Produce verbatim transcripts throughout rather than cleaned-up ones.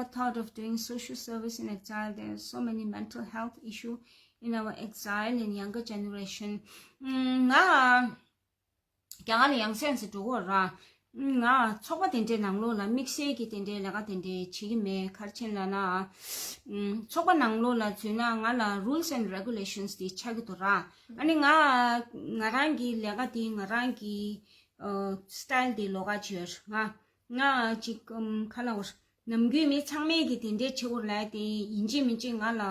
thought of doing social service in exile. There are so many mental health issue in our exile and younger generation. ང་རྒྱ་གར་ལ་ཡང་སེ་ཡང་སེ་འགྲོ་གི་ཡོད་ར། ང་ཚོགས་པ་དེ་འདྲའི་ནང་ལོགས་ལ་དམིགས་བསལ་གྱི་དེ་འདྲའི་ལས་ཀ་དེ་འདྲའི་བྱེད་ཀྱི་མེད། ག་རེ་བྱས་ལབ་ན། ཚོགས་པ་ནང་ལོགས་ལ་འཛུལ་ན་ང་ལ་rules and regulations དེ་ཆགས་ཀྱི་འདུག་ར། ཨ་ནི་ང་ང་རང་གི་ལས་ཀ་དེ་ང་རང་གི style དེ་ལོགས་ཀ་བྱས་ཡོད། ང་ང་ཅིག་ཨམ་ག་ལབ་དགོས། ནམ་རྒྱུན་མི་ཚང་མས་ཀྱི་དེ་འདྲའི་བྱེད་དགོས་ལབ་དེ་ཡིན་གཅིག་མིན་གཅིག་ང་ལ་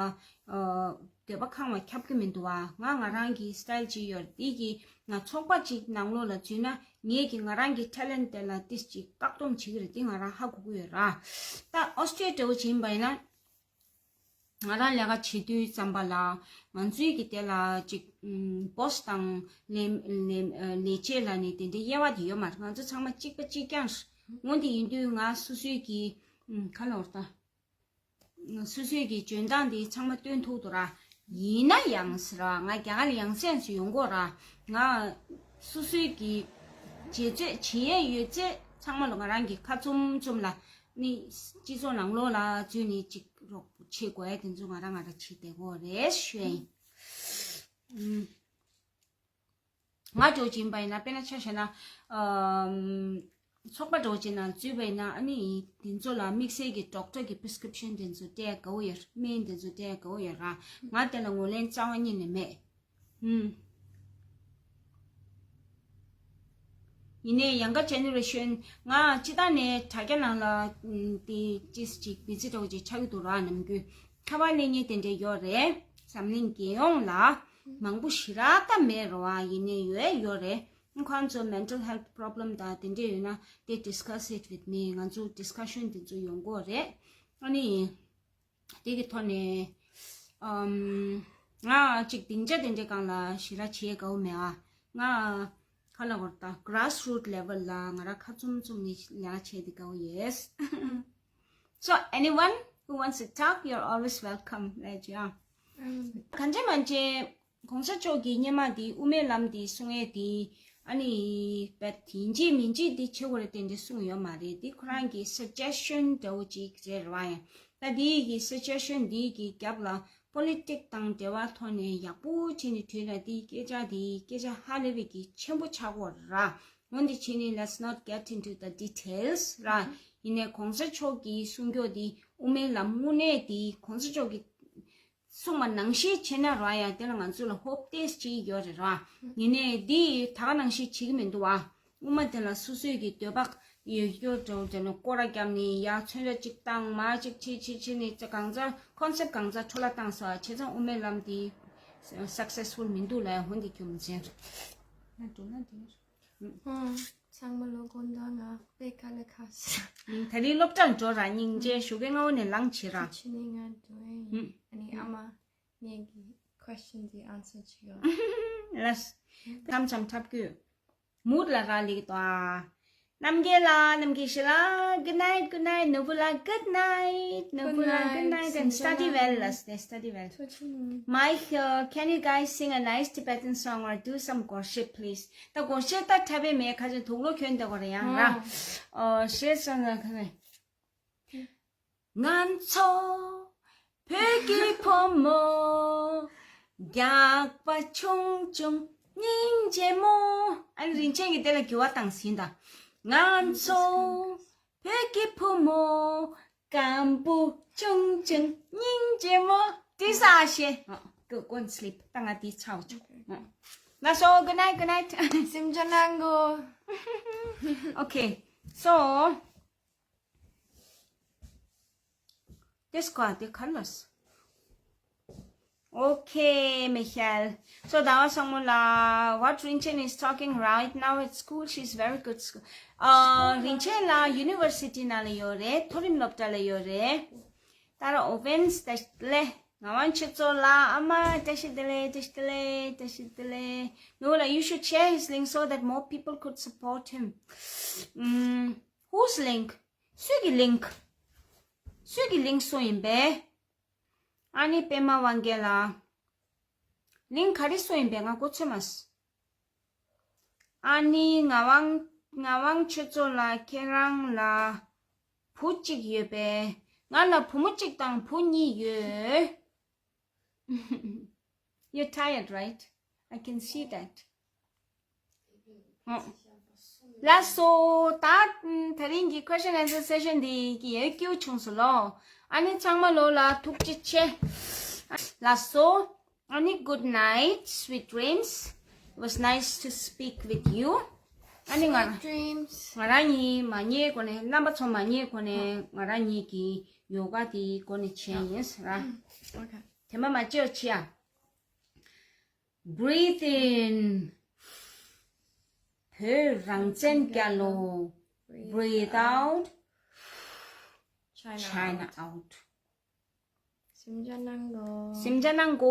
འདོད་པ་ཁེངས་པ་ཁྱབ་ཀྱི་མི་འདུག་བ། ང་ང་རང་གི་style ཅིག་ཡོད། དེ་གི་ང་ཚོགས་པ་ཅིག་ནང་ལོགས་ལ་འཛུལ་ན་ངས་ཀྱི་ང་རང་གི་talent དེ་ལ་ཏིས་ཅིག་བཀག་སྡོམ་བྱེད་ཀྱི་རེད། དེ་ང་རང་ཧ་གོ་གི་ཡོད་ར། ད་ཨོ་སི་ཊྲི་ལི་ཡ་འདྲ་བོ་ཅིག་ཡིན་པ་ཡིན་ན། ང་རང་ལས་ཀ་བྱེད་དུས་ཙམ་པ་ལ་ང་ཚོའི་གི་དེ་ལ་ཅིག་ཨམ་boss དང་ལས་ལས་ལས་བྱེད་ལ་ནི་དེ་འདྲའི་དབྱེ་བ་དེ་ཡོད་མ་རེད། ང་ཚོ་ཚང་མ་གཅིག་པ་གཅིག་རྐྱང་རེད། འོ་དེ་ཡིན་དུས་ང་སོ་སོའི་གི་ཨམ་ག་ལབ་དགོས་རེད་ད། སོ་སོའི་གི་འཇོན་ཐང་དེ་ཚང་མ་སྟོན་ཐུབ་འདུག་ར། ཡིན་ན་ཡང་ཟེར་བ། ང་རྒྱ་གར་ལ་ཡང་སེ་ཡང་སེ་ཡོང་གི་ཡོད་ར། ང་སོ་སོའི་གི་བྱེད་ཚད་བྱེད་ཡས་ཡོད་ཚད་ཚང་མ་ལ་ང་རང་གི་ཁ་བཙུམ་བཙུམ་ལ་ནི་སྤྱི་ཚོགས་ནང་ལོགས་ལ་འཛུལ་ནས་ཅིག་རོགས་བྱེད་དགོས་ཡས་དེ་ཚོ་ང་རང་ང་རང་བྱེད་བསྡད་ཀྱི་ཡོད་རེད་ཞུ་ཡ་ཡིན། ཨུམ། ང་འདྲ་བོ་ཅིག་ཡིན་པ་ཡིན་ན། དཔེར་ན་ཆ་བཞག་ན། ཨམ། ཚོགས་པ་འདྲ་བོ་ཅིག་ནང་འཛུལ་བ་ཡིན་ན། ཨ་ནི་དེ་ཚོ་ལ་དམིགས་བསལ་གྱི་doctor གི་prescription དེ་ཚོ་སྤྲད་དགའ་བོ་ཡོད། སྨན་དེ་ཚོ་སྤྲད་དགའ་བོ་ཡོད་ར། ང་དེ་ལ་ངོས་ལེན་རྩ་བ་ཉིད་ནས་མེད། ཨུམ། ཡིན་ནའི་younger generation ང་སྤྱིར་བཏང་ནས་དྲ་རྒྱ་ནང་ལ་ཨུམ་དེ་ཅིས་ཅིག་བི་ཛི་འདྲ་བོ་ཅིག་ཆགས་ཀྱི་འདུག་ར། ནམ་རྒྱུན་ཁ་པར་ལེན་མཁན་དེ་འདྲ་ཡོད་རེད། འཛམ་གླིང་རྒྱལ་ཡོངས་ལ་མང་པོ་ཞེ་དྲག་ད་མེད་རེད་བ། ཡིན་ནའི་ཡོད་ཡོད་རེད། ཁོང་ཚོ་mental health problem དང་དེ་འདྲ་ཡོད་ན་དེ་discuss it with me. ང་ཚོ་discussion དེ་ཚོ་ཡོང་གི་ཡོད་རེད། ཨ་ནི་དེ་གི་ཐོག་ནས་ཨམ་ང་ཅིག་སྡིངས་ཆ་དེ་འདྲའི་སྒང་ལ་ཞེ་དྲག་བྱེད་དགའ་བོ་མེད་ཨ། ང་ག་ལབ་དགོས་རེད་ད། grassroot level ལ་ང་རང་ཁ་བཙུམ་བཙུམ་ནས་ལས་ཀ་བྱེད་དེ་དགའ་བོ་ཡོད། So anyone who wants to talk, you're always welcome. ལབ་ཀྱི་ཡོད། གང་ཅི་མང་ཅི་གོང་ས་མཆོག་གིས་སྔོན་མ་དེ་དབུ་མའི་ལམ་དེ་གསུང་ཡས་དེ་ཨ་ནི་བད་ཡིན་གཅིག་མིན་གཅིག་དེ་བྱེད་དགོས་རེད་དེ་འདྲ་གསུངས་ཡོད་མ་རེད། དེ་ཁོ་རང་གི་suggestion འདྲ་བོ་ཅིག་རེད་ར། ཡང་ད་དེ་གི་suggestion དེ་གི་རྒྱབ་ལ་politics དང་འབྲེལ་བ་ཐོག་ནས་ཡག་པོ་བྱས་ནས་བྲིས་ན་དེ་སྐད་ཆ་དེ་སྐད་ཆ་ཧ་ལས་པའི་གི་ཆེན་པོ་ཆགས་ཀྱི་ཡོད་ར། འོན་ཏེ་ཕྱི་ནས་let's not get into the details ར། ཡིན་ནའི་གོང་ས་མཆོག་གིས་གསུང་རྒྱུ་དེ་དབུ་མའི་ལམ་དངོས་གནས་དེ་གོང་ས་མཆོག་གིས་གསུངས་པ་ནང་བཞིན་བྱས་ན་ར། ཡང་དེ་ལ་ང་ཚོ་ལ་hope ཏོག་ཙམ་ཅིག་ཡོད་རེད་ར། ཡིན་ནའི་དེ་ད་ག་ནང་བཞིན་བྱེད་ཀྱི་མི་འདུག་བ། དབུ་མ་དེ་ལ་སོ་སོའི་གི་འདོད་པ་ཡོད་རྒྱུ་འདྲ་བོ་དེ་ནི་སྐོར་ར་བརྒྱབ་ནས་ཡར་མཚོན་ཆ་གཅིག་བཏང་མར་གཅིག་བྱེད་བྱེད་བྱེད་ནས་གང་ཚ་concept གང་ཚ་འཕྲོ་བརླག་བཏང་སོང་བ། བྱས་ཙང་དབུ་མའི་ལམ་དེ་successful མི་འདུག་ལབ་ཡ་འོན་ཏེ་རྒྱུ་མཚན་རེད། ང་འགྲོ་ན་དེ། ཨང་། ཚང་མ་ལོ་དགོང་དག་ང་དཔེ་དཀའ་ལས་ཁག་སོང་། ད་རིང་སློབ་གྲྭར་འགྲོ་ར། སྙིང་རྗེ། ཞོགས་ཀའི་སྔ་པོ་ནས་ལངས་བྱེད་ར། ཕྱི་ནས་ང་འགྲོ་ཡ་ཡིན། ཨ་ནི་ཨ་མ་ངེད་ཀྱི་question དེ་answer བྱེད་ཡོང་། ལགས། མཚམས་མཚམས་འཁྲབ་རྒྱུ། མུར་ལ་རག་ལས་ཀྱི་ཏོ། ཨ། རྣམ་རྒྱལ་ལགས། རྣམ་རྒྱལ་ཤི་ལགས། Good night, good night. ནོར་བུ་ལགས། Good night. ནོར་བུ་ལགས། Good night. And study well, ལགས། Study well. ཐུགས་རྗེ་གནང་། Mike, uh, can you guys sing a nice Tibetan song or do some gorshe, please? ད་སྒོར་གཞས་ད་འཁྲབ་པའི་མེད། ཁ་ཅིག་དུག་ལོག་གྱོན་བསྡད་ཀྱི་ཡོད་རེད་ཡ་ར། ཨོ། ཨོ། གཞས་སོང་ན་ཁ་ནས། ང་ཚོ་བོད་ཀྱི་བུ་མོ་རྒྱགས་པ་ཆུང་ཆུང་སྙིང་རྗེ་མོ། ཨ་ནི་རིན་ཆེན་གྱིས་དེ་ལ་འགྱུར་བ་བཏང་ཟིན་ད། ང་ཚོ་བོད་ཀྱི་བུ་མོ་སྐམ་པོ་ཆུང་ཆུང་སྙིང་རྗེ་མོ། དེ་ས་ཨ་ཤེ། Go, go and sleep. ད་ང་དེ་ཚར་བཅུག་ལགས་སོ། Good night, good night. སེམས་ཅན་ནང་གོ། Okay, so this car, the colors. Okay, Michelle. So, ཟླ་བ་བཟང་མོ་ལགས། What Rinchen is talking right now at school, she's very good school. ཨ། རིན་ཆེན་ལགས་university ནང་ལ་ཡོད་རེད། མཐོ་རིམ་སློབ་གྲྭ་ལ་ཡོད་རེད། ད་ར་ཨོ་ཝེན་སི་ད་ལེ། ངག་དབང་ཆོས་མཚོ་ལགས། ཨ་མ་བཀྲ་ཤིས་བདེ་ལེགས། བཀྲ་ཤིས་བདེ་ལེགས། བཀྲ་ཤིས་བདེ་ལེགས། No, like, you should share his link so that more people could support him. ཨམ། Whose link? སུའི་གི་link? སུའི་གི་link སུ་ཡིན་པས། ཨ་ནི་པད་མ་དབང་རྒྱལ་ལགས། link ག་རེ་སུ་ཡིན་པས། ང་གོ་ཚོད་མ་སོང་། ཨ་ནི་ངག་དབང་ངག་དབང་ཆོས་མཚོ་ལགས། ཁྱེད་རང་ལ་བུ་གཅིག་ཡོད་པས། ང་ལ་བུ་མོ་གཅིག་དང་བུ་གཉིས་ཡོད། You're tired, right? I can see that. ཨོ། ལགས་སོ། ད་དེ་རིང་གི་question answer session འདི་གི་ཡོད་སྐྱིད་བྱུང་སོང་ལོ། ཨ་ནི་ཚང་མ་ལོ་ལ་ཐུགས་རྗེ་ཆེ། ལགས་སོ། ཨ་ནི། Good night, sweet dreams. It was nice to speak with you. ཨ་ནི་ང་Sweet dreams. ང་རང་གཉིས་མ་ཉལ་གོང་ནས། རྣམ་པ་ཚོ་མ་ཉལ་གོང་ནས་ང་རང་གཉིས་ཀྱི་ཡོ་ག་དེ་འགོ་ནས་བྱས་ཡིན་ཟེར། Okay. དེ་མ་མ་བཅོས་ཆེ་ཡ། Breathe in. བོད་རང་བཙན་རྒྱལ་ལོ། Breathe out. China China out. Simjanango. Simjanango.